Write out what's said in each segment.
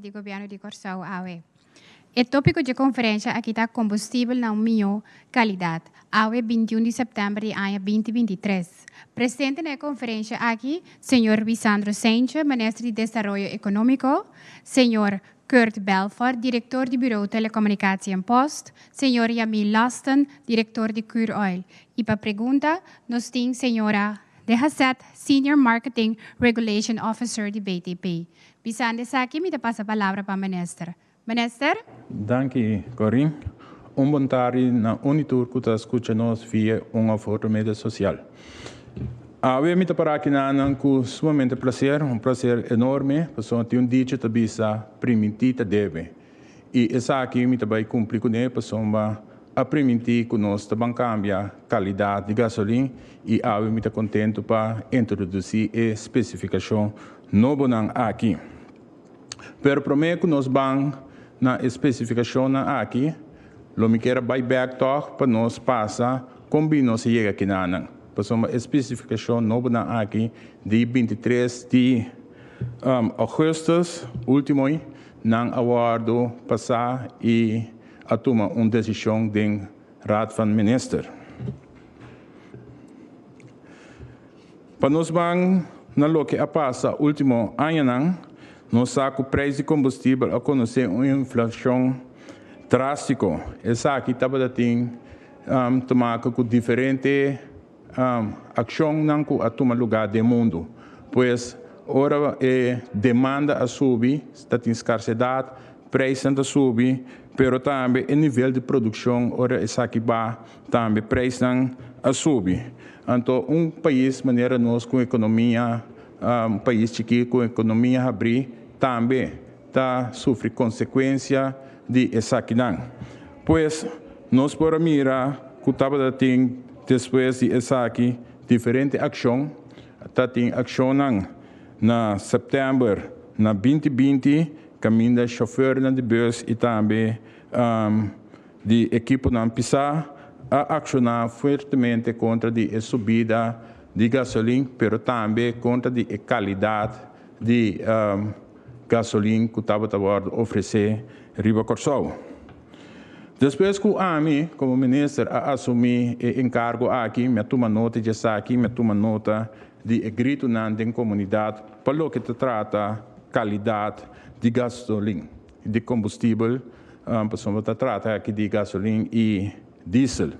di Gobièrnu di Kòrsou awe. E tópiko dje konferensha aki ta Kombustibel na un mihó kalidat, awe 21 di sèptèmber di aña 2023. Presente na e konferensha aki, señor Ruisandro Cijntje, Minister di Desaroyo Ekonómiko, señor Kurt Belfort, direktor di Bureau Telekomunikatie en Post, señor Yamil Lasten, direktor di Curoil. I pa pregunta, nos tin señora De Haseth, Senior Marketing Regulation Officer di BTP. Bisando esaki, mi ta pasa palabra pa Minister. Minister? Danki, Corin. Un bon tardi na un i tur ku ta skucha nos via un òf otro medio sosial. Awe mi ta para aki nan ku sumamente plaser, un plaser enorme, pasobra tin un dicho ta bisa primintí ta debe. I esaki mi ta bai kumpli kuné pasobra a primintí ku nos ta ban kambia kalidat di gasolin i awe mi ta kontentu pa introdusí e spesifikashon nobonan aki. Pero promé ku nos ban na e spesifikashonnan aki, lo mi kier a bai bèk tòg pa nos pasa kon bin nos a yega kinanan. Pasobra e spesifikashon nobonan aki di 23 di ougùstùs último nan a wòrdu pasá i a tuma un desishon den Raad van Minister. Pa nos ban na loke a pasa último añanan, nos sa ku preis di kombustibel a konosé un inflashon drástiko. Esaki tabata tin te maka ku diferente akshonnan ku a tuma lugá den mundu. Pues, ora e demanda a subi, ta tin skarsedat, preisnan ta subi, pero tambe e nivel di produkshon ora esaki ba, tambe preisnan a subi. Anto un pais manera nos ku ekonomia, un pais chikí ku ekonomia habrí, tambe ta sufri konsekuensia di esakinan. Pues, nos por a mira ku tabata tin despues di esaki diferente akshon. Ta tin akshonnan na sèptèmber na 2020 kaminda shofèrnan di bùs i tambe di ekiponan pisá a akshoná fuertemente kontra di e subida di gasolin, pero tambe kontra di e kalidat di gasolin ku tabata wòrdu ofresé riba Kòrsou. Despues ku ami komo minister a asumí e enkargo aki, mi a tuma nota di esaki, mi a tuma nota di e gritunan den komunidat pa loke ta trata kalidat di gasolin, di kombustibel, pasobra ta trata aki di gasolin i diesel.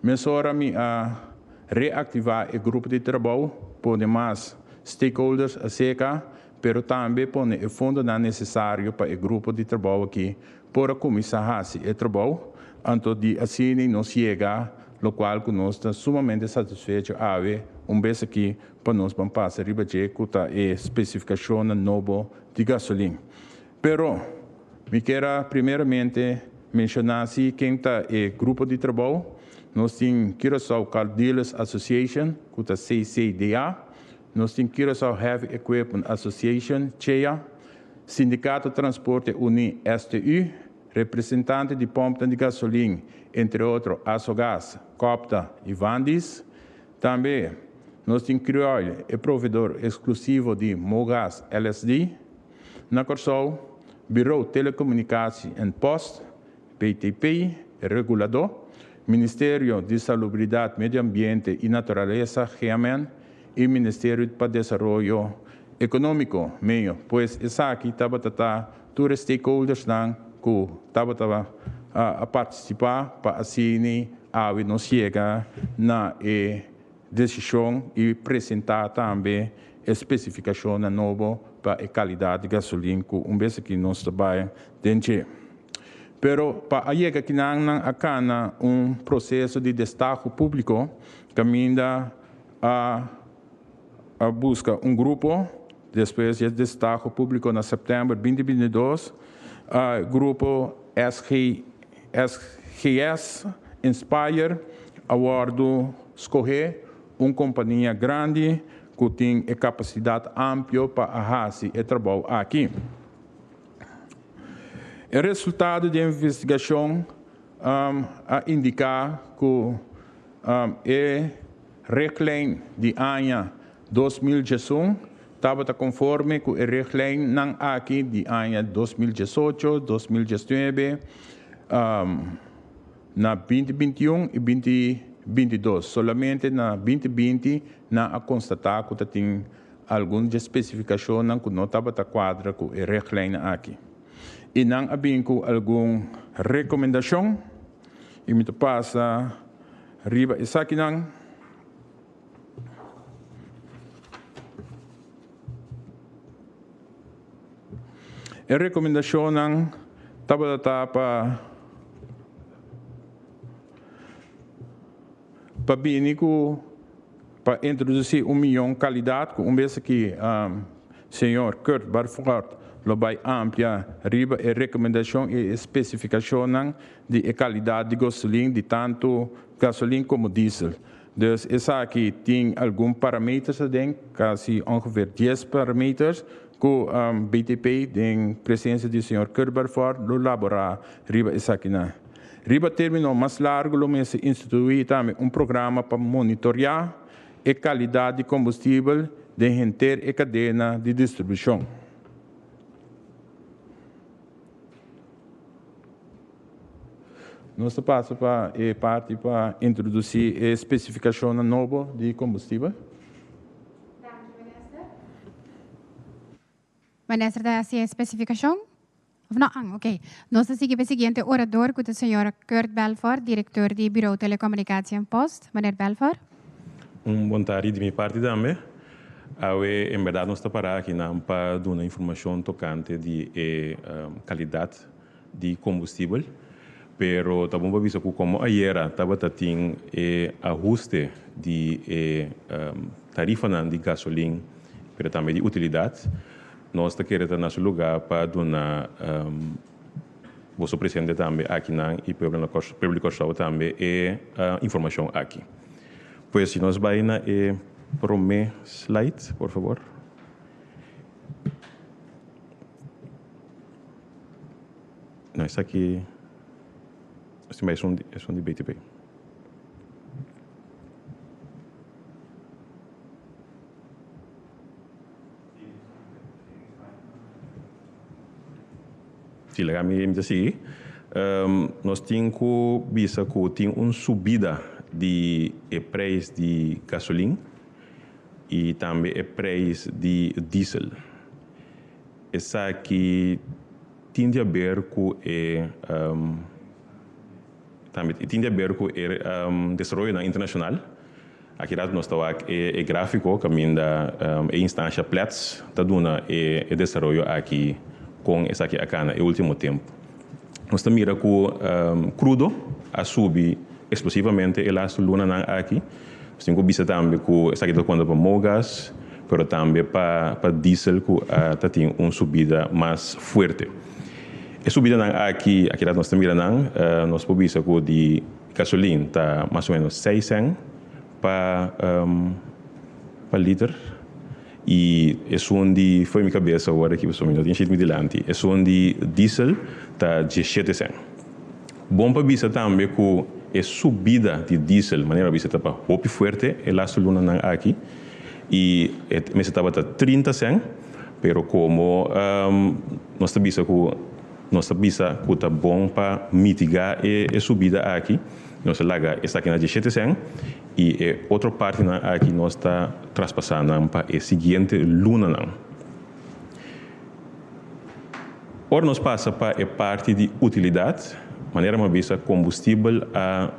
Mesora mi a reaktivá e grupo di trabou, pone mas stakeholders aserka, pero tambe pone e fondonan nesesario pa e grupo di trabou aki por a kuminsá hasi e trabou, anto di asina nos yega lokual ku nos ta sumamente satisfecho awe un bes aki pa nos ban pasa riba dje ku ta e spesifikashonnan nobo di gasolin. Pero mi kier a primeramente menshoná si ken ta e grupo di trabou. Nos tin Curaçao Car Dealers Association ku ta CCDA, nos tin Curaçao Heavy Equipment Association, CHEA, Sindikato Transporte Uní, STU, representante di pòmpnan di gasolin, entre otro Asogas, Copta i Vandis. Tambe nos tin Curoil, e proveedor eksklusivo di Mogas LSD. Na Kòrsou, Bureau Telekomunikatie en Post, BTP, e reguladó, Ministerio di Salubridat, Medio Ambiente i Naturalesa, GMN, i Ministerio pa Desaroyo Ekonómiko, MEO. Pues esaki tabata ta tur e stakeholdersnan ku tabata a partisipá pa asina awe nos yega na e desishon i presentá tambe e spesifikashonnan nobo pa e kalidat di gasolin ku un bes aki nos ta bai den dje. Pero pa a yega kinan nan a kana un proseso di destaho públiko kaminda a a buska un grupo despues di e destaho públiko na sèptèmber 2022, grupo SG SGS Inspire a wòrdu skohé, un kompania grandi ku tin e kapasidat amplio pa a hasi e trabou aki. E resultado di e investigashon a indiká ku e richtlijn di aña 2011 tabata konforme ku e richtlijnnan aki di aña 2018, 2019, na 2021 i 2022. Solamente na 2020 nan a konstatá ku ta tin algun dje spesifikashonnan ku no tabata kuadra ku e richtlijnnan aki. I nan a bin ku algun rekomendashon i mi ta pasa riba esakinan. E rekomendashonnan tabata ta pa pa bini ku pa introdusí un mion kalidat ku un bes aki señor Kurt Barfort lo bai amplia riba e rekomendashon i e spesifikashonnan di e kalidat di gasolin di tantu gasolin komo diesel. Dus esaki tin algun parameters aden, kasi ongeveer dies parameters, ku BTP den presensia di señor Kurt Barfort lo laborá riba esakinan. Riba término mas largu lo mester instituí tambe un programa pa monitoriá e kalidat di kombustibel den henter e kadena di distribushon. Nos ta pasa pa e parti pa introdusí e spesifikashonnan nobo di kombustibel. Danki, Minister. Minister ta hasi e spesifikashon? Of no? Ah, oké. Nos ta sigui pa e siguiente orador ku ta señor Kurt Belfort, direktor di Bureau Telecommunicatie en Post. Meneer Belfort. Un bon tardi di mi parti tambe. Awe en bèrdat nos ta pará akinan pa duna informashon tokante di e kalidat di kombustibel, pero ta bon pa bisa ku komo ayera tabata tin e ahuste di e tarifanan di gasolin pero tambe di utilidat, nos ta kere ta na su lugá pa duna boso presente tambe akinan i pueblo na pueblo di Kòrsou tambe e informashon aki. Pues si nos bai na e promé slide, por fabor. No, esaki esun esun di BTP. Si laga mi ta sigui. Nos tin ku bisa ku tin un subida di e preis di gasolin i tambe e preis di diesel. Esaki tin di haber ku e tambe tin di haber ku e desaroyonan internashonal. Aki rato nos ta wak e gráfiko kaminda e instansha Platts ta duna e desaroyo aki kon esaki a kana e último tempu. Nos ta mira ku krudo a subi eksplosivamente e lastu lunanan aki. Nos tin ku bisa tambe ku esaki ta konta pa mogas, pero tambe pa diesel ku ta tin un subida mas fuerte. E subidanan aki, aki rato nos ta mira nan, nos por bisa ku di Gasolin ta mas o menos seis cent pa pa liter y esun di fo'i mi cabeza awor aki pasobra mi no tin shit mi dilanti esun di diesel ta diesshete cent. Bon pa bisa tambe cu e subida di diesel manera bisa ta pa hopi fuerte e lastu lunanan aki y e mester tabata 30 cent pero como nos ta bisa cu Nos ta bisa ku ta bon pa mitigá e subida aki. Nos ta laga esaki na dieshete sèn i e otro partinan aki nos ta traspasá nan pa e siguiente lunanan. Ora nos pasa pa e parti di utilidat, manera mi a bisa kombustibel a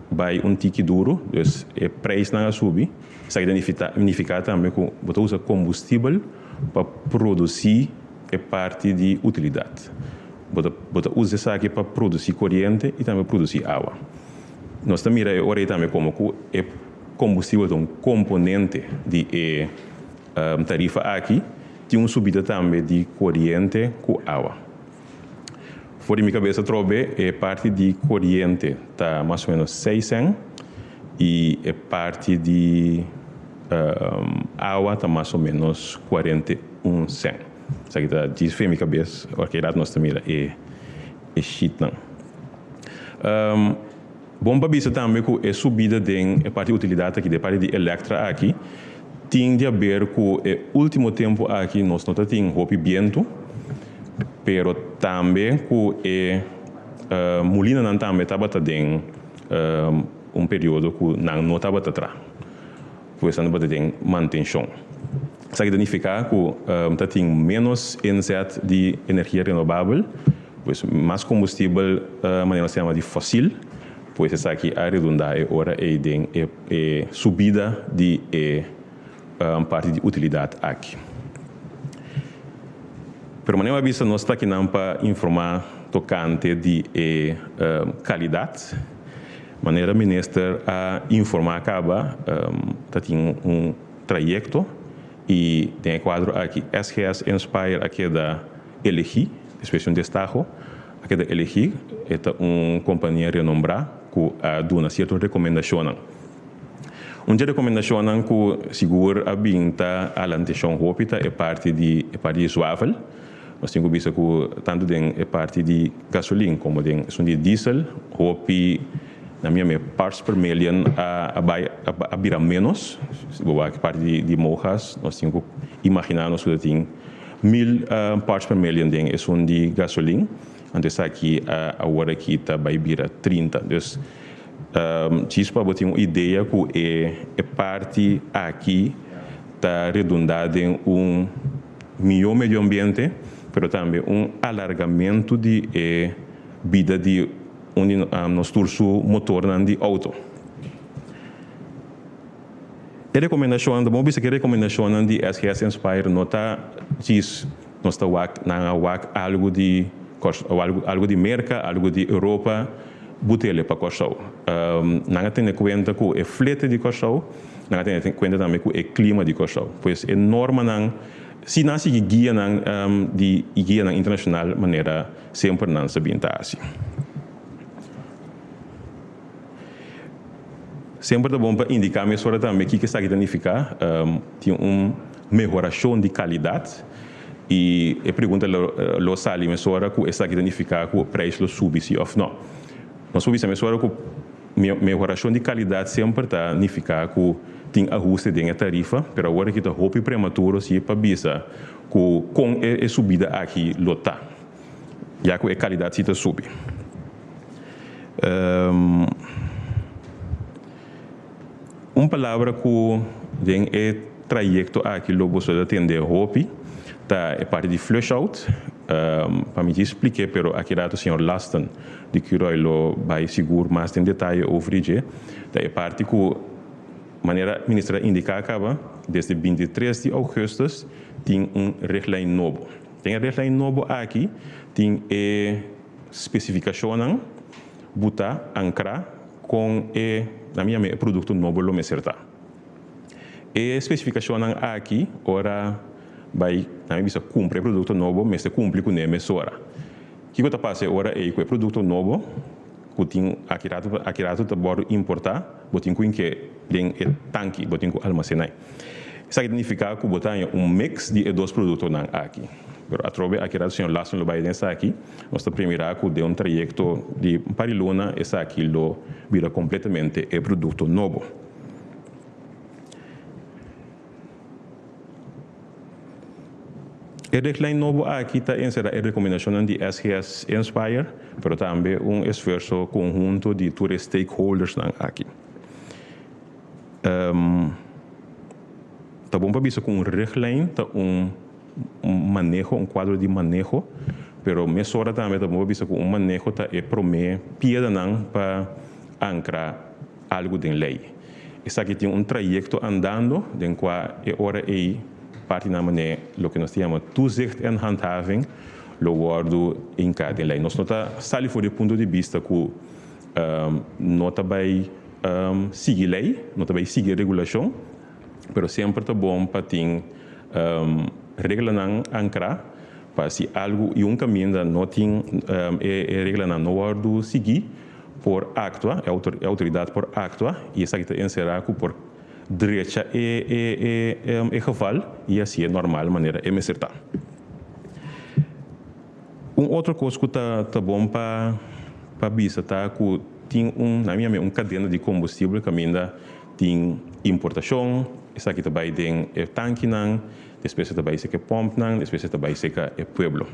bai un tiki duru, dus e preisnan a subi. Esaki ta nifiká tambe ku bo ta usa kombustibel pa produsí. E parti di utilidat. Bo ta bo ta usa esaki pa produsí koriente i tambe produsí awa. Nos ta mira e ora ei tambe komo ku e kombustibel ta un komponente di e tarifa aki, tin un subida tambe di koriente ku awa. For di mi kabes atrobe e parti di koriente ta mas o menos seis sèn i e parti di awa ta mas o menos 41 sèn. Esaki ta djis for mi kabes ora ki rat nos ta mira e sheetnan. Bon pa bisa tambe ku e subida den e parti di utilidat aki, den e parti di Elektra aki. Tin di haber ku e último tempu aki nos no ta tin hopi bientu, pero tambe ku e mulinanan tambe tabata den un periodo ku nan no tabata traha, pues nan tabata den mantenshon. Esaki ta nifiká ku ta tin ménos inzet di energia renobabel, pues mas kombustibel manera nos ta yama di fosil, pues esaki a redundá e ora ei den e. E subida di e parti di utilidat aki. Pero manera mi a bisa nos ta akinan pa informá tokante di e kalidat. Manera minister a informá kaba ta tin un trayekto i den e kuadro aki SGS Inspire a keda elegí despues di un destaho a keda elegí. E ta un kompania renombrá ku a duna sierto rekomendashonnan. Un dje rekomendashonnan ku sigur a bin ta hala atenshon hopi ta e parti di e parti di zwavel. Nos tin ku bisa ku tantu den e parti di gasolin komo den esun di diesel hopi na mi ame parts per million a bai a bira ménos. Si bo wak e parti di mogas nos tin ku imaginá nos ku ta tin 1000 parts per million den esun di gasolin. Anto esaki awor aki ta bai bira 30. Dus djis pa bo tin un idea ku e e parti aki ta redundá den un mihó medio ambiente, pero tambe un alargamentu di e bida di un di nos tur su motornan di outo. E rekomendashonnan, ta bon bisa ku e rekomendashonnan di SGS Inspire no ta djis nos ta wak, nan a wak algu di Kòrsou, algu di Merka, algu di Europa, but'el pa Kòrsou. Nan a tene kuenta ku e flete di Kòrsou, nan a tene kuenta tambe ku e klima di Kòrsou. Pues e normanan, si nan sigui guianan di guianan internashonal manera semper nan sa bin ta hasi. Semper ta bon pa indiká mesora tambe kiko esaki ta nifiká. Tin un mehorashon di kalidat i e pregunta lo sali mesora ku esaki ta nifiká ku e preis lo subi si òf nò. Nos por bisa mesora ku mehorashon di kalidat semper ta nifiká ku tin ahuste den e tarifa, pero awor aki ta hopi prematuro si pa bisa ku kon e subida aki lo ta, ya ku e kalidat si ta subi. Un palabra ku den e trayekto aki lo boso ta tende hopi ta e parti di flush out. Pa mi djis splik'é pero aki rato señor Lasten di Curoil lo bai sigur mas den detaye over di dje. Ta e parti ku manera minister a indiká kaba desde 23 di ougùstùs tin un richtlijn nobo. Den e richtlijn nobo aki tin e Spesifikashonnan buta ankrá kon e, na mi yama e produkto nobo lo mester ta. E spesifikashonnan aki ora bai, na mi bisa kumpra e produkto nobo mester kumpli kuné mesora. Kiko ta pasa e ora ei ku e produkto nobo ku tin aki ratu aki ratu ta wòrdu importá bo tin ku hink'é den e tanki, bo tin ku almasená. Esaki ta nifiká ku bo ta haña un mix di e dos produktonan aki. Pero atrobe aki rato señor Lassen lo bai den esaki. Nos ta primira ku den un trayekto di un par di luna esaki lo bira kompletamente e produkto nobo. E richtlijn nobo aki ta enserá e rekomendashonnan di SGS Inspire, pero tambe un esfuerso konhunto di tur e stakeholdersnan aki. Ta bon pa bisa ku un richtlijn ta un maneho, un kuadro di maneho, pero mesora tambe ta bon pa bisa ku un maneho ta e promé piedanan pa ankra algu den lei. Esaki tin un trayekto andando den kua e ora ei partinan manera loke nos ta yama toezicht en handhaving lo wòrdu hinká den lei. Nos no ta sali for di e punto di bista ku no ta bai sigui lei, no ta bai sigui regulashon, pero semper ta bon pa tin reglanan ankrá pa si algu i un kaminda no tin e reglanan no wòrdu sigui por aktua, e outoridat por aktua i esaki ta enserá ku por drecha e geval i hasié normal manera e mester ta. Un otro kos ku ta bon pa bisa ta ku tin un, na mi yam'é un kadena di kombustibel kaminda. Tin importashon, esaki ta bai den e tankinan, despues e ta bai seka e pòmpnan, despues e ta bai seka e pueblo.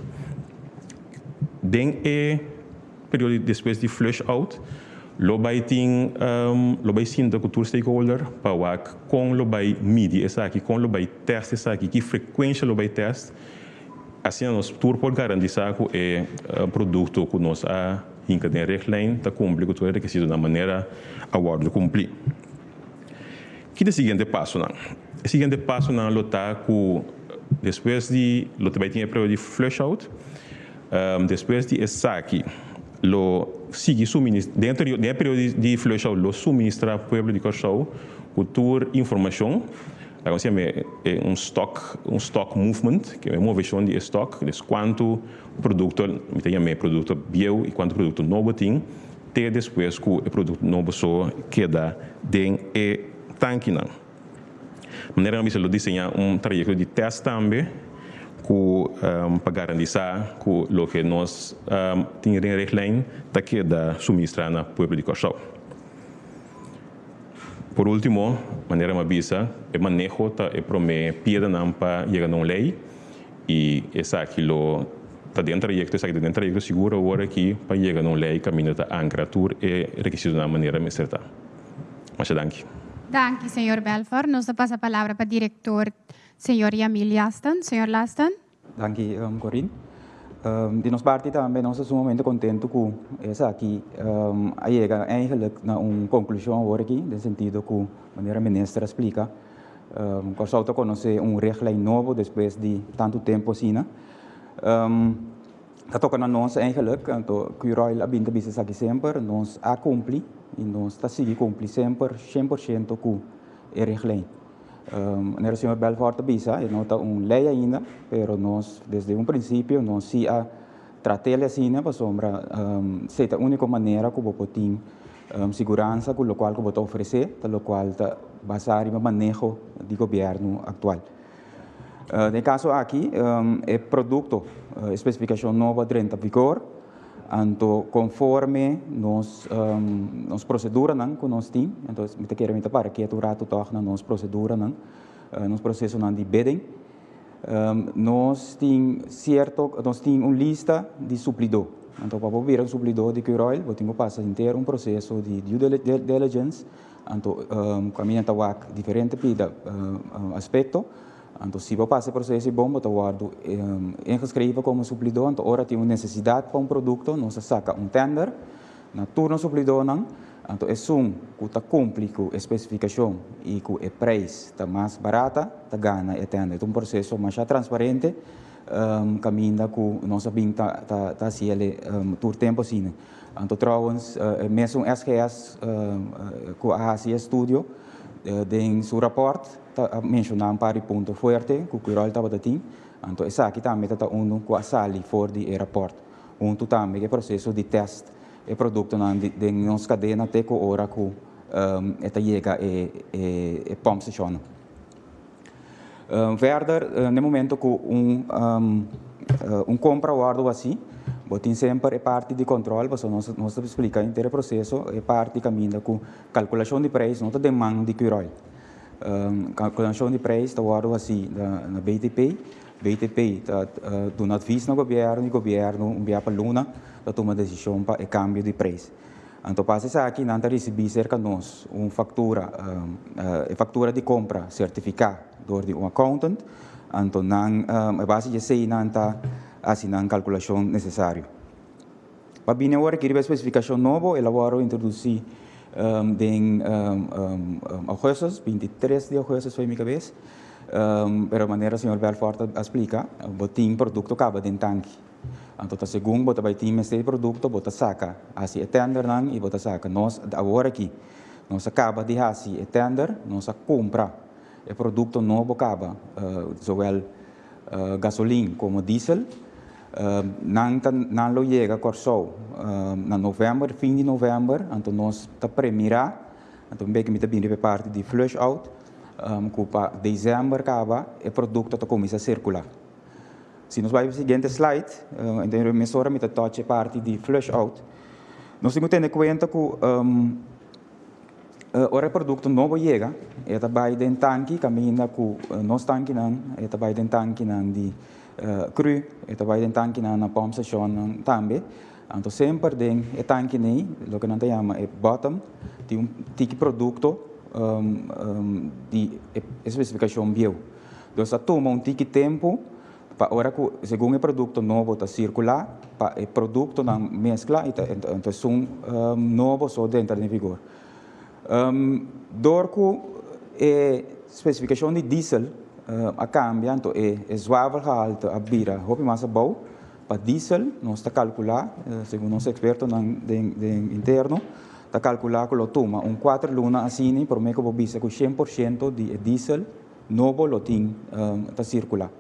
Den e periodo di despues di flush out lo bai tin lo bai sinta ku tur stakeholder pa wak kon lo bai midi esaki, kon lo bai tèst esaki, ki frekuensha lo bai tèst. Asina nos tur por garantisa ku e produkto ku nos a hinka den richtlijn ta kumpli ku tur e rekisitonan manera a wòrdu kumplí. Ki ta e siguiente pasonan? E siguiente pasonan lo ta ku despues di lo ta bai tin e prueba di flush out, despues di esaki lo sigui suminis den e periodo di flush out lo suministra pueblo di Kòrsou ku tur informashon. Laga nos yama e un stock, un stock movement, ke e moveshon di e stock, des kuantu produkto, mi ta yam'é produkto bieu i kuantu produkto nobo tin, te despues ku e produkto nobo so keda den e tankinan. Manera mi a bisa lo diseñá un trayekto di tèst tambe ku pa garantisa ku loke nos tin den richtlijn ta keda suministrá na pueblo di Kòrsou. Por último, manera mi a bisa, e maneho ta e promé piedanan pa yega na un lei i esaki lo ta den trayekto, esaki ta den trayekto sigur awor aki pa yega na un lei kaminda ta ankra tur e rekisitonan manera mester ta. Masha danki. Danki, señor Belfort. Nos ta pasa palabra pa direktor señor Yamil Laston. Señor Laston. Danki Corinne. Di nos parti tambe nos ta sumamente contento cu esaki a yega eigenlijk na un conclusion awor aki den sentido cu manera minister a splica Corsou ta conoce un richtlijn nobo despues di tanto tempo asina. Ta toca na nos eigenlijk, anto Curoil a bin ta bisa esaki semper, nos a cumpli y nos ta sigui cumpli semper 100% cu e richtlijn. Manera señor Belfort a bisa, e no ta un ley ainda, pero nos desde un principio nos si a trat'el asina pasobra esey ta unico manera cu bo por tin siguransa cu locual cu bo ta ofrece ta locual ta basa riba maneho di gobierno actual. Den e caso aki e producto, e specificacion nobo a drenta vigor. Anto konforme nos nos proseduranan ku nos tin, anto mi ta kere mi ta para ketu un ratu tòg na nos proseduranan, nos prosesonan di bidding. Nos tin sierto, nos tin un lista di suplidó. Anto pa bo bira un suplidó di Curoil bo tin ku pasa henter un proseso di due diligence, anto kaminda ta wak diferente pida aspekto. Anto si bo pasa e proseso i bon bo ta wòrdu ingeschreven komo suplidó, anto ora tin un nesesidat pa un produkto nos ta saka un tender na tur nos suplidónan, anto esun ku ta kumpli ku e spesifikashon i ku e preis ta mas barata ta gana e tender. Ta un proseso masha transparente kaminda ku nos a bin ta ta hasi el tur tempu asina. Anto trouwens e mesun SGS ku a hasi e estudio den su rapòrt Ta a menshoná un par di punto fuerte ku Curoil tabata tin, anto esaki tambe ta ta unu ku a sali for di e rapòrt. Huntu tambe ku e proseso di tèst e produktonan den nos kadena te ku ora ku e ta yega e e pòmpstashonnan. Verder, na e momento ku un un kompra wòrdu hasí, bo tin semper e parti di kòntròl, pasobra nos nos ta splika henter e proseso, e parti kaminda ku kalkulashon di preis no ta den man di Curoil. Kalkulashon di preis ta wòrdu hasí na BTP. BTP ta duna advis na gobièrnu i gobièrnu un bia pa luna ta tuma desishon pa e kambio di preis. Anto pas esaki nan ta risibí serka nos un faktura, e faktura di kompra sertifiká dor di un accountant. Anto nan a base di esei nan ta hasi nan kalkulashon nesesario. Pa bini awor aki riba e spesifikashon nobo, el a wòrdu introdusí den augustus, 23 di augustus fo'i mi kabes, pero manera señor Belfort a splika, bo tin produkto kaba den tanki. Anto ta segun bo ta bai tin mester di produkto, bo ta saka hasi e tendernan i bo ta saka. Nos awor aki, nos a kaba di hasi e tender, nos a kumpra e produkto nobo kaba, zowel gasolin komo diesel. Nan ta nan lo yega Kòrsou na novèmber, fin di novèmber, anto nos ta premirá, anto un beke mi ta bini riba e parti di flush out, ku pa desèmber kaba e produkto ta kuminsá sirkulá. Si nos bai pa e siguiente slide, anto mesora mi ta touch e parti di flush out. Nos tin ku tene kuenta ku. Ora e produkto nobo yega, e ta bai den tanki kaminda ku nos tankinan, e ta bai den tankinan di kru, e ta bai den tankinan na pòmpstashonnan tambe. Anto semper den e tankinan ei, loke nan ta yama e bòtòm, tin un tiki produkto di e spesifikashon bieu. Dus a tuma un tiki tempu pa ora ku segun e produkto nobo ta sirkulá, pa e produktonan meskla i ta anto esun nobo so drenta den vigor. Dor ku e spesifikashon di diesel a kambia anto e zwavelgehalte a bira hopi mas abou. Pa diesel nos ta kalkulá, segun nos ekspertonan den interno, ta kalkulá ku lo tuma un kuater luna asina promé ku bo bisa ku 100% di e diesel nobo lo tin ta sirkulá.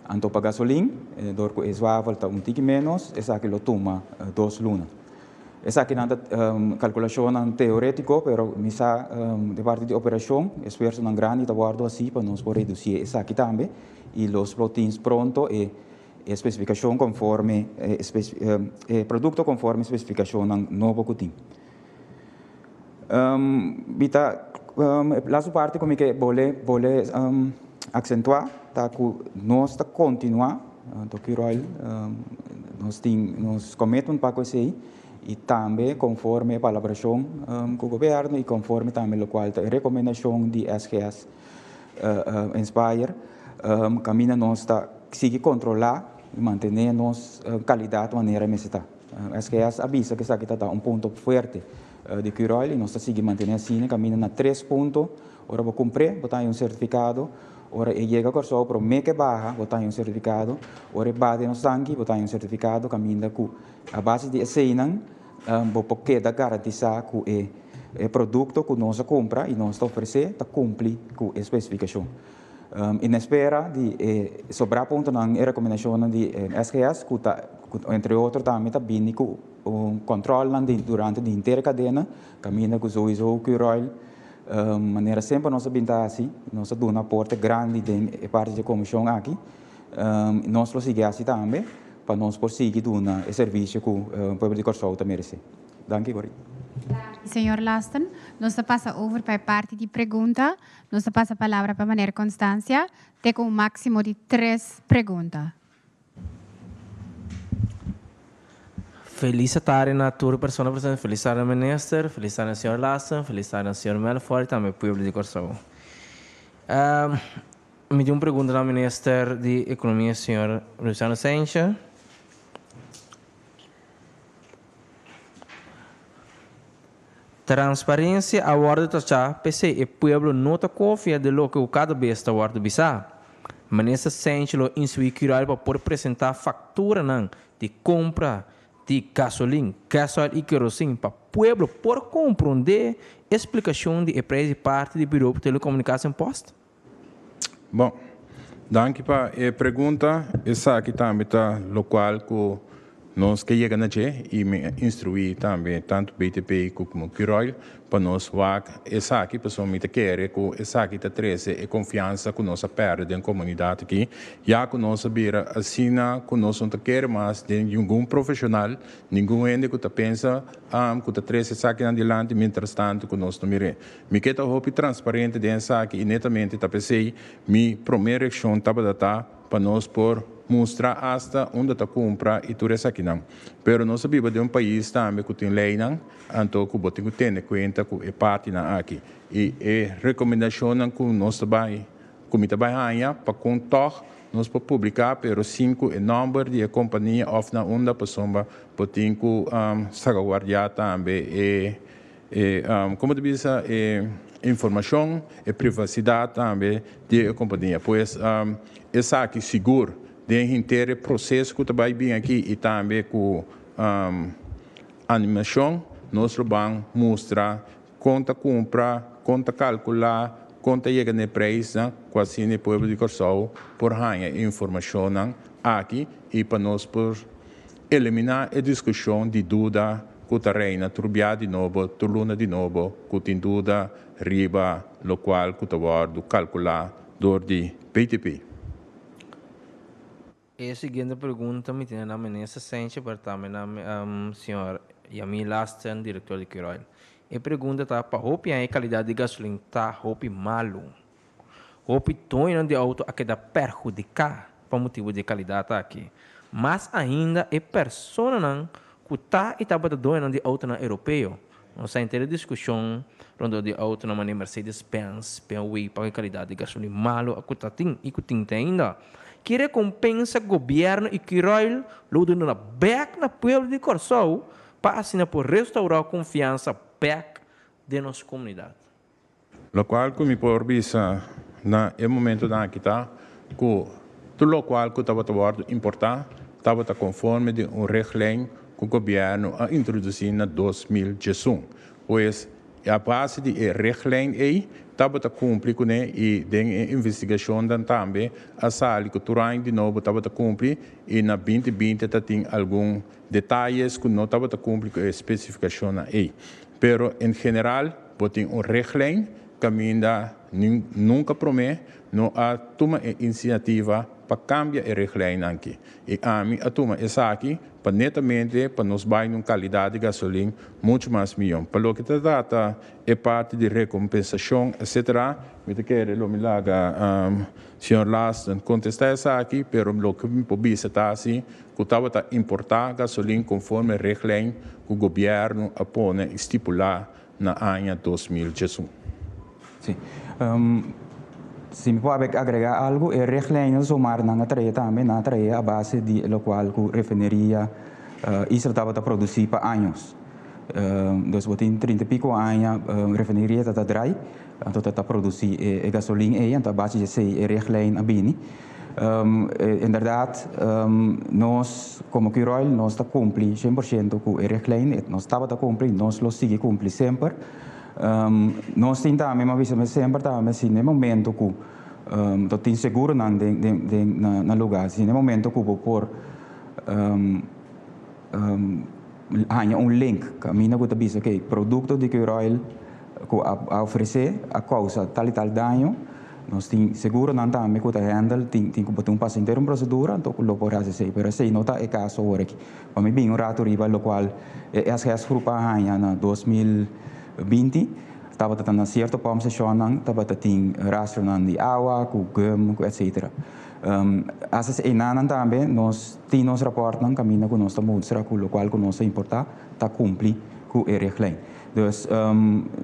Anto pa gasolin, dor ku e zwavel ta un tiki ménos, esaki lo tuma dos luna. Esakinan ta kalkulashonnan teorétiko, pero mi sa di parti di operashon esfuersonan grandi ta wòrdu hasí pa nos por redusí esaki tambe i los lo tin pronto e spesifikashon konforme e produkto konforme spesifikashonnan nobo ku tin. Mi ta e lastu parti ku mi ke bole bole aksentuá ta ku nos ta kontinuá Tokyo Royal nos tin nos commitment pa ku esei i tambe konforme e palabrashon ku gobièrnu i konforme tambe lokual ta e rekomendashon di SGS Inspire kaminda nos ta sigui kontrolá i mantené nos kalidat manera mester ta. SGS a bisa ku esaki ta ta un punto fuerte di Curoil i nos ta sigui mantené asina kaminda na tres punto. Ora bo kumpr'é bo ta haña un sertifikado, ora e yega Kòrsou promé ku e baha bo ta haña un sertifikado, ora e baha den nos tanki bo ta haña un sertifikado kaminda ku a base di eseinan bo por keda garantisá ku e produkto ku nos a kumpra i nos ta ofresé ta kumpli ku e spesifikashon. I na espera di e sobrá puntonan e rekomendashonnan di SGS ku ta entre otro tambe ta bini ku un kòntròlnan durante di henter e kadena kaminda ku souiso Curoil manera semper nos a bin ta hasi nos a duna aporte grandi den e parti di e komishon aki nos lo sigui hasi tambe pa nos por sigui duna e servisio ku pueblo di Kòrsou ta meresé. Danki Corrie. Danki señor Lasten. Nos ta pasa over pa e parti di pregunta. Nos ta pasa palabra pa meneer Constancia te cu un maximo di tres pregunta. Feliz tarde na tur persona presente, feliz tarde minister, feliz tarde na señor Lasten, feliz tarde na señor Melfor y tambe pueblo di Corsou. Mi tin un pregunta na minister di Economia señor Luciano Cijntje. Transparencia a wordo tachá, p'esei e pueblo no ta confia den loke cu cada bes ta wordo bisá. Minister Cijntje lo instruí Curoil pa por presentá facturanan di compra di gasolin, gasoil y kerosin pa pueblo por comprondé e splicacion di e prijs di parti di Bureau Telecomunicatie en Post. Bon, danki pa e pregunta. Esaki tambe ta lokual ku nos ke yega na dje i mi a instruí tambe tantu BTP komo Curoil pa nos wak esaki pasobra mi ta kere ku esaki ta trese e konfiansa ku nos a pèrdè den komunidat aki ya ku nos a bira asina ku nos no ta kere mas den ningun profeshonal, ningun hende ku ta pensa ku ta trese esakinan dilanti mientrastantu ku nos no mir'é. Mi ke ta hopi transparente den esaki i netamente ta p'esei mi promé reakshon tabata ta pa nos por mustra asta unda ta kumpra i tur esakinan. Pero nos a biba den un pais tambe ku tin leinan, anto ku bo tin ku tene kuenta ku e partinan aki. I e rekomendashonnan ku nos ta bai, ku mi ta bai haña pa kon tòg nos por publiká pero sin ku e nòmber di e kompania òf na unda pasobra bo tin ku salvaguardiá tambe e E, como ta bisa, e informacion, e privacidad tambe di e compania. Pues, esaki sigur den henter e proceso cu ta bay bin aki y tambe cu animacion, nos lo ban mustra con ta cumpra, con ta calcula, con ta yega na e prijsnan cu asina e pueblo di Corsou por haña e informacionnan aki y pa nos por Eliminá e diskushon di duda ku ta reina tur bia di nobo, tur luna di nobo, ku tin duda riba lokual ku ta wòrdu kalkulá dor di BTP. E siguiente pregunta mi tene na Minister Senche pero tambe na señor Yamil Lasten, director di Curoil. E pregunta ta pa hopi aña e kalidat di gasolin ta hopi malu. Hopi doñonan di outo a keda perhudiká pa motibu di e kalidat aki. Mas ainda e personanan ku ta i tabata doñonan di outonan europeo. Nos a henter e diskushon rondó di outonan manera Mercedes Benz, BMW pa e kalidat di gasolin malu ku ta tin i ku tin te ainda. Ki rekompensa gobièrnu i Curoil lo duna bèk na pueblo di Kòrsou pa asina por restaurá konfiansa bèk den nos komunidat? Lokual ku mi por bisa na e momentunan aki ta ku tur lokual ku tabata wòrdu importá tabata konforme di un richtlijn ku gobièrnu a introdusí na 2011. Pues a base di e richtlijn ei tabata kumpli kuné i den e investigashonnan tambe a sali ku tur aña di nobo tabata kumpli i na 2020 ta tin algun detayes ku no tabata kumpli ku e spesifikashonnan ei. Pero en general bo tin un richtlijn kaminda nunka promé no a tuma e inisiativa pa kambia e richtlijnnan aki. I ami a tuma esaki pa netamente pa nos bai na un kalidat di gasolin muchu mas mihó. Pa loke ta trata e parti di rekompensashon etcetera, mi ta kere lo mi laga señor Lasten kontestá esaki, pero loke mi por bisa ta si ku tabata importá gasolin konforme richtlijn ku gobièrnu a pone i stipulá na aña 2011. Sí. Si mi por agregá algu, e richtlijnen zomaar nan a trae tambe, nan a trae a base di lokual ku refineria Isla tabata produsí pa años. Dus bo tin 30 i piko aña refineria ta ta drai, anto ta ta produsí e gasolin ei, anto a base di esei e richtlijn a bini. Inderdat nos komo Curoil nos ta kumpli 100% ku e richtlijn, nos tabata kumpli, nos lo sigui kumpli semper. Nos tin tambe, mi a bisa semper tambe, si na e momento ku bo tin seguronan den na luga, si na e momento ku bo por haña un link kaminda ku ta bisa ke produkto di Curoil ku a ofresé a kousa tal i tal daño, nos tin seguronan tambe ku ta handle, tin ku bo tin un pasa henter un prosedura anto ku lo por hasi esei, pero esei no ta e kaso awor aki. Pa mi bin un ratu riba lokual e SGS Groep a haña na 2020, tabata ta na sierto pòmpstashonnan tabata tin rastronan di awa ku gum ku etsetera. Asas einanan tambe nos tin nos rapòrtnan kaminda ku nos ta mustra ku lokual ku nos ta importá ta kumpli ku e richtlijn. Dus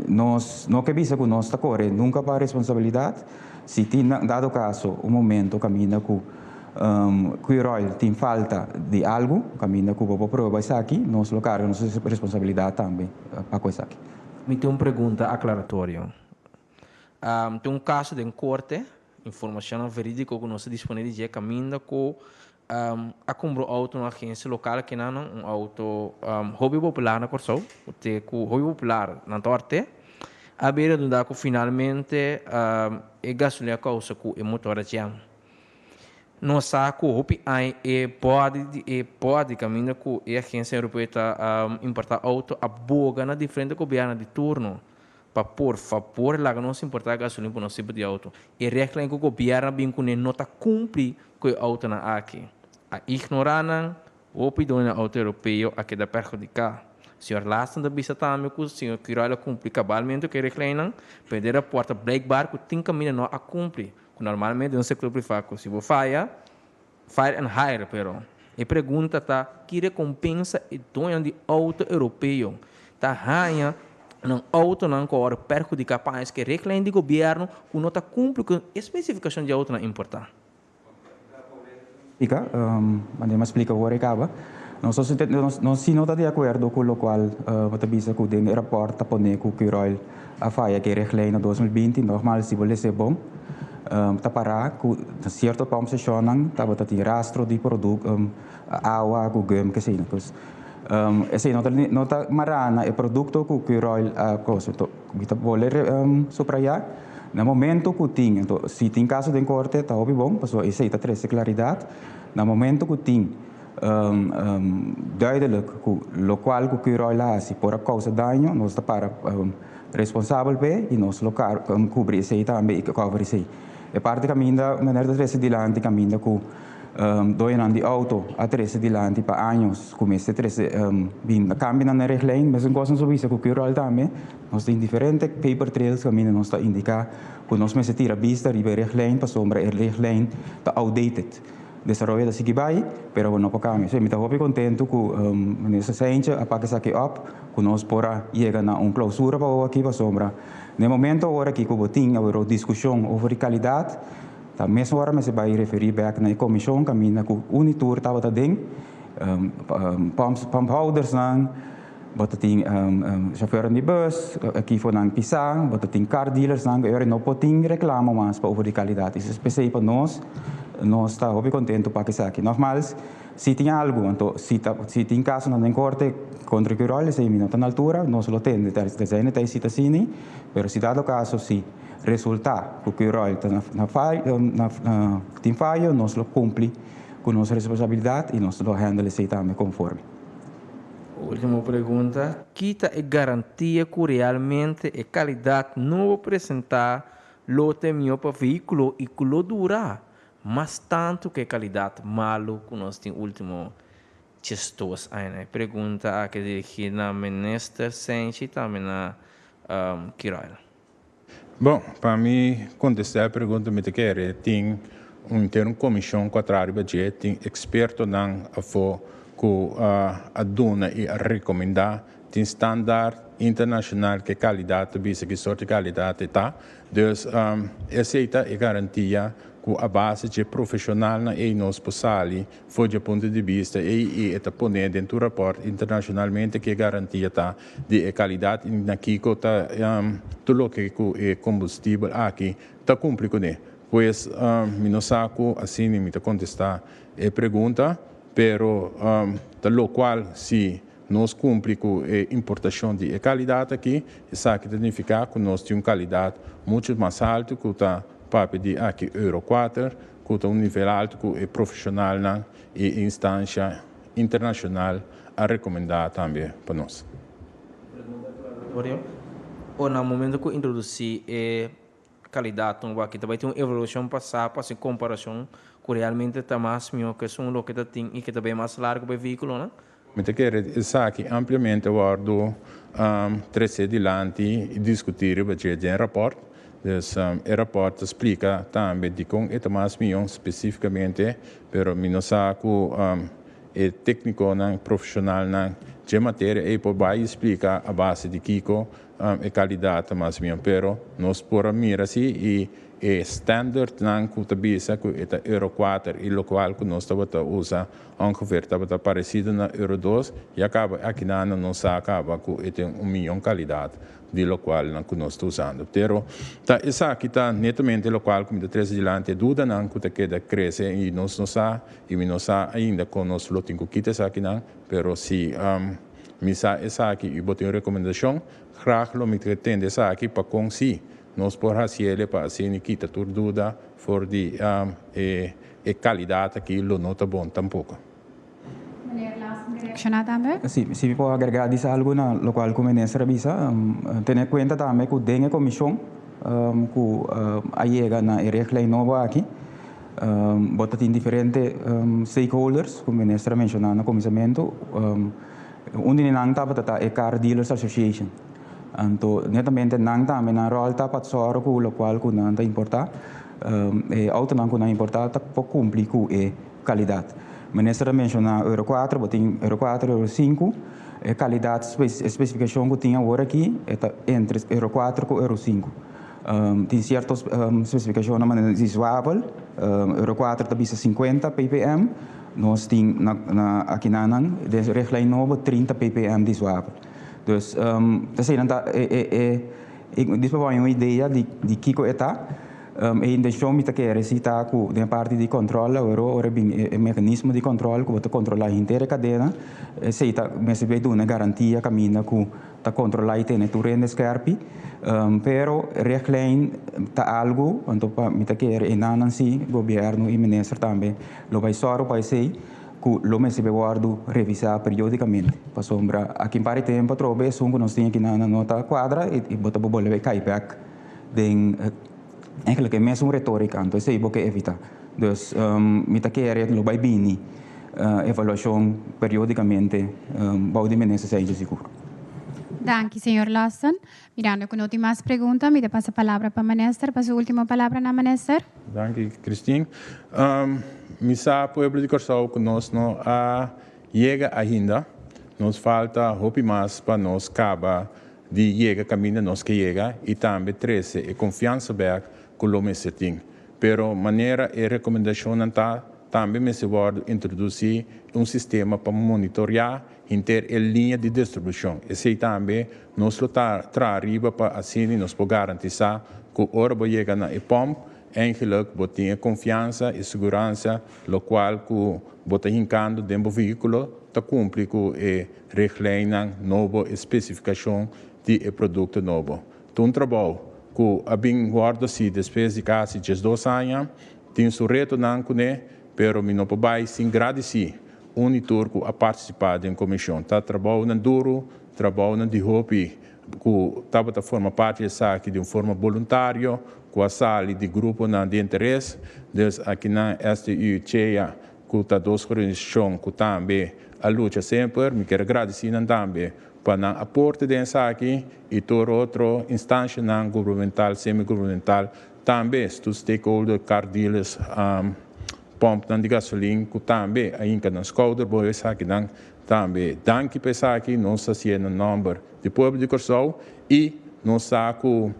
nos no ke bisa ku nos ta kore nunka pa responsabilidat si tin dado kaso un momento kaminda ku Curoil tin falta di algu kaminda ku bo por prueba esaki, nos lo karga nos responsabilidat tambe pa ku esaki. Mi tin un pregunta aklaratorio. Tin un kaso den korte, informashonnan verídiko ku nos ta disponé di dje kaminda ku a kumpra un outo na un agensia lokal akinan, un outo hopi popular na Kòrsou, ku te ku hopi popular nan ta òrte, a bira dunda ku finalmente e gasolina a kousa ku e motor a jam. Nos sa ku hopi aña e body di e body kaminda ku e agensia europeo ta importá outo a boga na diferente gobièrnu di turno pa por fabor laga nos importá gasolin pa nos tipo di outo. E reglanan ku gobièrnu a bin kuné no ta kumpli ku e outonan aki. A ignorá nan, hopi doño di outo europeo a keda perhudiká. Señor Lasten ta bisa tambe ku señor Curoil a kumpli kabalmente ku e reglanan, pero den rapòrt ta blijkbaar ku tin kaminda no a kumpli. Ku normalmente den un sektor privá ku si bo faya, fire and hire, pero e pregunta ta ki rekompensa e doñonan di outo europeo ta haña nan outonan ku a wòrdu perhudiká pa años ku e reglanan di gobièrnu ku no ta kumpli ku e spesifikashon di outonan importá. Splika, manera mi a splika ora e kaba, nos nos si no ta di akuerdo ku lokual bo ta bisa ku den e rapòrt ta pone ku Curoil a faya ku e reglei na 2020, nògmal si bo lesa e bon ta pará ku na sierto pòmpstashonnan tabata tin rastro di produkto awa ku gum kesei. Pues esei no ta no ta mará na e produkto ku Curoil a kosa. Mi ta bolbe subrayá na momento ku tin, anto si tin kaso den korte ta hopi bon pasobra esei ta trese klaridat, na momento ku tin duidelijk ku lokual ku Curoil a hasi por a kousa daño nos ta para responsabel p'e i nos lo kubri esei tambe i cover esei. E parti kaminda meneer ta trese dilanti kaminda ku Doñonan di auto a trece dilanti pa años cu mester trece bin cambionan na richtlijn. Mesun cos nos a bisa cu Curoil tambe. Nos tin diferente paper trails caminda nos ta indica cu nos mester tira bista riba e richtlijn pasobra e richtlijn ta outdated. Desaroyo ta sigui bai, pero bo no por cambia. So mi ta hopi contento cu Minister Cijntje a pak esaki op, cu nos por a yega na un clausura pa awor aki pasobra na e momento awor aki cu bo tin awor discusion over di calidad, Ta mes ora mester bai referí bèk na e komishon kaminda ku Unitur tabata den, pumphoudersnan, bo ta tin shofèrnan di bùs, ekiponan pisá, bo ta tin car dealersnan ku e ora no por tin reklamo mas pa over di kalidat. I p'esei pa nos, nos ta hopi kontentu pa esaki. Nògmals, si tin algu, anto si ta si tin kasonan den korte kontra Curoil, esei mi no ta na altura, nos lo tende. Ta esei ta e sitasiní, pero si dado kaso si. Resultá ku Curoil ta na na tin fayo, nos lo kumpli ku nos responsabilidat i nos lo handle esei tambe konforme. Ultimo pregunta, Ki ta e garantia ku realmente e kalidat nobo presentá lo ta e mihó pa vehíkulo i ku lo dura mas tantu ku e kalidat malu ku nos tin último 12 aña? E pregunta aki dirigí na Minister Senchi i tambe na Curoil. Bon, pa mi kontestá e pregunta mi ta kere tin un henter un komishon ku a traha riba dje, tin ekspertonan afó ku a duna i a rekomendá, tin standaard internashonal ke kalidat ta bisa ki sort di kalidat e ta. Dus esei ta e garantia ku a base dje profeshonalnan ei nos por sali for dje punto di bista ei i e ta pone den tur rapòrt internashonalmente ke garantia ta di e kalidat i na kiko ta tur loke ku e kombustibel aki ta kumpli kuné. Pues mi no sa ku asina mi ta kontestá e pregunta, pero ta lokual si nos kumpli ku e importashon di e kalidat aki, esaki ta nifiká ku nos tin un kalidat muchu mas haltu ku ta papia di aki Euro kuater, ku ta un nivel haltu ku e profeshonalnan i e instansha internashonal a rekomendá tambe pa nos. Pregunta aklaratorio, O na momento ku introdusí e kalidat nobo aki ta bai tin un evaluashon pasá pa hasi komparashon ku realmente ta mas mihó ku esun loke ta tin i ke ta bai mas largu pa e vehíkulonan? Mi ta kere esaki ampliamente wòrdu tresé dilanti i diskutí riba dje den rapòrt. Dus e rapòrt ta splika tambe dikon e ta mas mihó spesífikamente, pero mi no sa ku E téknikonan, profeshonalnan dje materia ei por bai i splika a base di kiko e kalidat ta mas mihó. Pero nos por a mira si i e standardnan ku ta bisa ku e ta Euro kuater i lokual ku nos tabata usa ongeveer tabata paresido na Euro dos, ya kaba akinan nos sa kaba ku e tin un miyon kalidat. Di lokualnan ku nos ta usando. Pero ta esaki ta netamente lokual ku mi ta trese dilanti e dudanan ku ta keda krese i nos no sa i mi no sa ainda kon nos lo tin ku kita esakinan, pero si mi sa esaki i bo tin un rekomendashon, grag lo mi ta tende esaki pa kon si nos por hasiele pa asina kita tur duda for di e kalidat aki lo no ta bon tampoko. Meneer Larsen ke reakshoná tambe? Si, si mi por agregá disa algu na lokual ku minister a bisa. Tene kuenta tambe ku den e komishon ku a yega na e richtlijn nobo aki, bo ta tin diferente stakeholders ku minister a menshoná na kuminsamentu. Un di nan tabata ta e Car Dealers Association. Anto netamente nan tambe nan ròl ta pa sòru ku lokual ku nan ta importá, e outonan ku nan importá ta por kumpli ku e Kalidat. Minister a menshoná Euro kuater, bo tin Euro kuater, Euro sinku. E kalidat, e spesifikashon ku tin awor aki e ta entre Euro kuater ku Euro sinku. Tin sierto spesifikashonnan manera di zwavel, Euro kuater ta bisa sinkuenta ppm, nos tin na akinanan den richtlijn nobo 30 ppm di zwavel. Dus eseinan ta e e dis pa bo haña un idea di kiko e ta. E intencion mi ta kere si ta cu den parti di control awero ora bin e mecanismo di control cu bo ta controla henter e cadena, esey ta mester bay duna garantia caminda cu ta controla y tene tur hende skerpi. Pero richtlijn ta algo, anto pa mi ta kere e nannan si, gobierno y minister tambe lo bay soro pa esey cu lo mester bay wordo revisa periodicamente, pasobra aki un par di tempo atrobe esun cu nos tin aki nan no ta cuadra y bo ta bolbe cay bek. Den eigenlijk e mesun retorika, anto esei bo ke evita. Dus mi ta kere lo bai bini evaluashon periodikamente bou di Minister Cijntje sigur. Danki señor Lawson. Mirando ku no tin mas pregunta mi ta pasa palabra pa Minister pa su ultimo palabranan Minister. Danki Christine. Mi sa pueblo di Kòrsou ku nos no a yega ainda. Nos falta hopi mas pa nos kaba di yega kaminda nos ke yega i tambe trese e konfiansa bèk ku lo mester tin. Pero manera e rekomendashonnan ta, tambe mester wòrdu introdusí un sistema pa monitoriá henter e liña di distribushon. Esei tambe nos lo ta traha riba pa asina nos por garantisá ku ora bo yega na e pòmp, eigenlijk bo tin e konfiansa i siguransa lokual ku bo ta hinkando den bo vehíkulo ta kumpli ku e richtlijnnan nobo, e spesifikashon di e produkto nobo. Ta un trabou ku a bin wòrdu hasi despues di kasi 12 aña, tin su retonan kuné, pero mi no por bai sin gradisí un i tur ku a partisipá den komishon. Ta trabounan duru, trabounan di hopi ku tabata forma parti di esaki di un forma boluntario, ku a sali di gruponan di interes. Dus akinan STU, CHEA, ku ta dos organisashon ku tambe a lucha semper. Mi kier a gradisí nan tambe pa nan aporte den esaki i tur otro instanshanan gubernamental, semi-gubernamental, tambe tur stakeholder, car dealers, pòmpnan di gasolin ku tambe a hinka nan skouder bo esakinan tambe. Danki pa esaki, nos ta hasié na nòmber di pueblo di Kòrsou i nos sa ku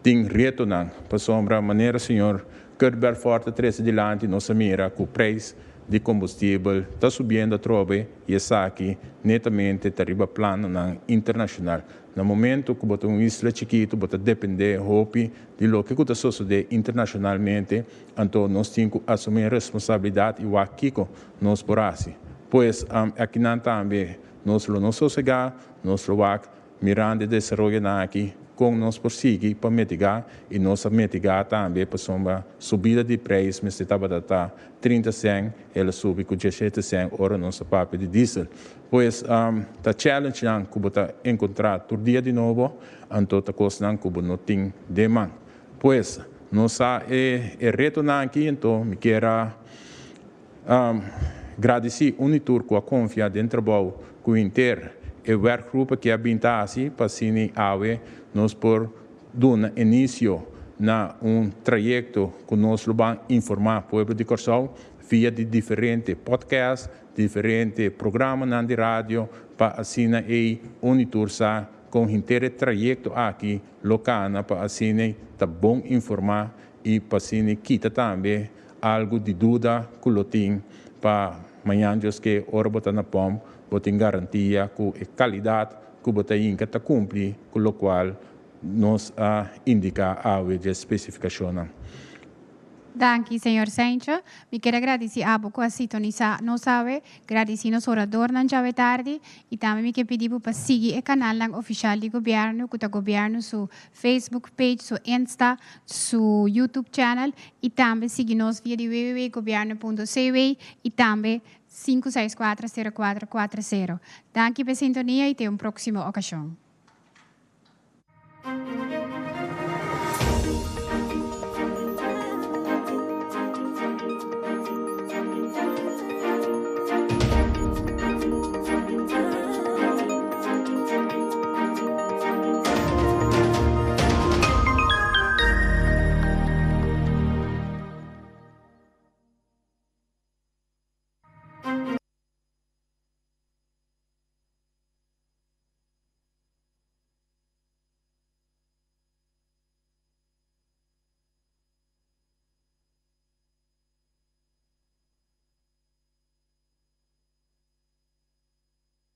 tin retonan pasobra manera señor Kurt Belfort a trese dilanti nos a mira ku preis di kombustibel ta subiendo atrobe i esaki netamente ta riba planonan internashonal. Na momento ku bo ta un isla chikitu bo ta dependé hopi di loke ku ta sosodé internashonalmente, anto nos tin ku asumí responsabilidat i wak kiko nos por hasi. Pues akinan tambe nos lo no sosegá, nos lo wak mirando e desaroyonan aki kon nos por sigui pa mitigá i nos a mitigá tambe pasobra subida di preis mester tabata ta 30 sèn, el a subi ku 17 sèn ora nos a papia di diesel. Pues ta challengenan ku bo ta enkontrá tur dia di nobo, anto ta kosnan ku bo no tin den man. Pues nos sa e retonan aki, anto mi kier a gradisí un i tur ku a konfia den trabou ku henter e werkgroep aki a bin ta hasi pa asina awe nos por duna inisio na un trayekto ku nos lo ban informá pueblo di Kòrsou via di diferente podcast, diferente programanan di radio pa asina ei un i tur sa kon henter e trayekto aki lo kana pa asina ta bon informá i pa asina kita tambe algu di duda ku lo tin pa mañan Dios ke ora bo ta na pòmp bo tin garantia ku e kalidat ku bo ta hinka ta kumpli ku lokual nos a indiká awe dje spesifikashonnan. Danki, señor Cijntje. Mi kier a gradisí abo ku a sitonisá nos awe, gradisí nos oradornan djawe tardi i tambe mi ke pidi bo pa sigui e kanalnan ofishal di gobièrnu ku ta gobièrnu su Facebook page, su Insta, su YouTube channel i tambe sigui nos via di www.gobierno.cw i tambe 564 0440. Danki pa e sintonia i te un próksimo okashon.